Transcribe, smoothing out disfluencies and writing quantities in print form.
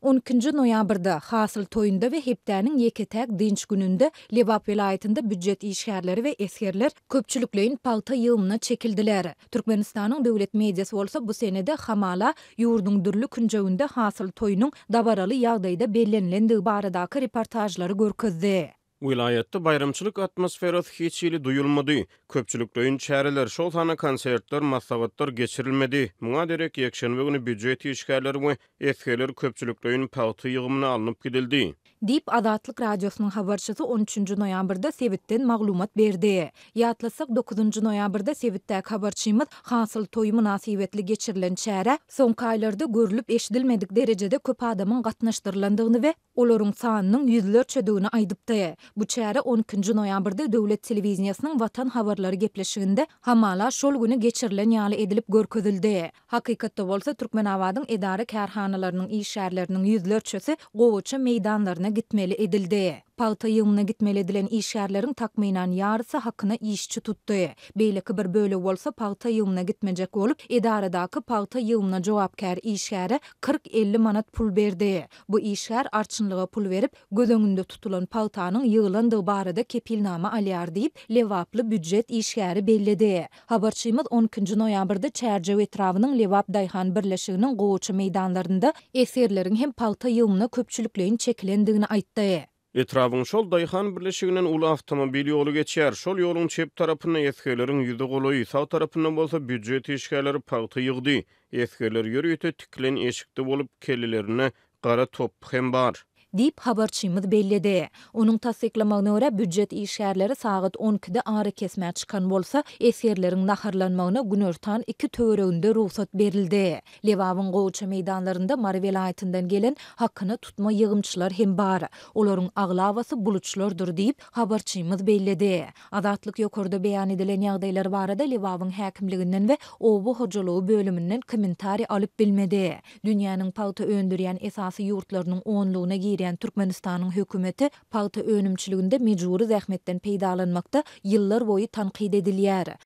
On ikinji noýabrda, Hasyl toýunda we hepdäniň ýeke-täk dynç gününde Lebap welaýatynda býujet işgärleri we esgerler köpçülikleýin pagta ýygymyna çekildiler. Türkmenistanyň döwlet mediasy bolsa bu senede hamala ýurduň dürli künjeginde Hasyl toýunyň dabaraly ýagdaýda bellenilendigi baradaky reportažlary görkezdi. Welaýatda baýramçylyk atmosferasy hiç hili duýulmady. Köpçülikleýin çäreler, şol sanda konsertler, maslahatlar geçirilmedi. Muňa derek ýekşenbe güni býujet işgärleri we esgerler köpçülikleýin pagta ýygymyna alnyp gidildi. Diýip, Azatlyk Radiosynyň habarçysy on üçünji noýabrda sebitden maglumat berdi. Ýatlatsak, dokuzynjy noýabrda sebitdäki habarçymyz Hasyl toýy mynasybetli geçirilen çärä soňky aýlarda görlüp-eşidilmedik derejede köp adamyň gatnaşdyrylandygyny we olaryň sanynyň ýüzlerçedigini aýdypdy. Bu çäre on ikinji noýabrda döwlet telewideniýesiniň Watan habarlary gepleşiginde hamala şol güni geçirilen ýaly edilip görkezildi. Hakykatda bolsa Türkmenabadyň edara-kärhanalarynyň işgärleriniň ýüzlerçesi gowaça meýdanlaryna gitmeli edildi. Pagta ýygymyna gitmeli edilen işgärleriň takmynan ýarysy hakyna işçi tutdy. Beýleki bir bölegi bolsa pagta ýygymyna gitmejek bolup, edaradaky pagta ýygymyna jogapkär işgäre 40-50 manat pul berdi. Bu işgär arçynlyga pul berip, göz öňünde tutulan pagtanyň ýygylandygy barada kepilnama alýar diýip, lebaply býujet işgäri belledi. Habarçymyz on ikinji noýabrda Çärjew etrabynyň Lebap daýhan birleşiginiň gowaça meýdanlarynda esgerleriň hem pagta ýygymyna köpçülikleýin çekilendigini aýtdy. Etrabyň şol daýhan birleşiginden uly awtomobil ýoly geçýär. Şol ýoluň çep tarapynda esgerleriň ýüze golaýy, sag tarapynda bolsa býujet işgärleri pagta ýygdy. Esgerler ýörite tikilen eşikde bolup, kellelerinde gara topby hem bar. Diýip, habarçymyz belledi. Onuň tassyklamagyna görä, býujet işgärleri sagat on ikide arakesmä çykan bolsa, esgerleriň naharlanmagyna günortan iki töwereginde rugsat berildi. Lebabyň gowaça meýdanlarynda Mary welaýatyndan gelen hakyna tutma ýygymçylar hem bar. Olaryň aglabasy buluçlardyr diýip, habarçymyz belledi. Azatlyk ýokarda beýan edilen ýagdaýlar barada Lebabyň häkimliginden we oba hojalygy bölüminden kommentariý alyp bilmedi. Dünýäniň pagta öndürýän esasy ýurtlarynyň onlugyna girýän Türkmenistanyň hökümeti pagta önümçiliginde mejbury zähmetden peýdalanmakda ýyllarboýy tankyt edilýär.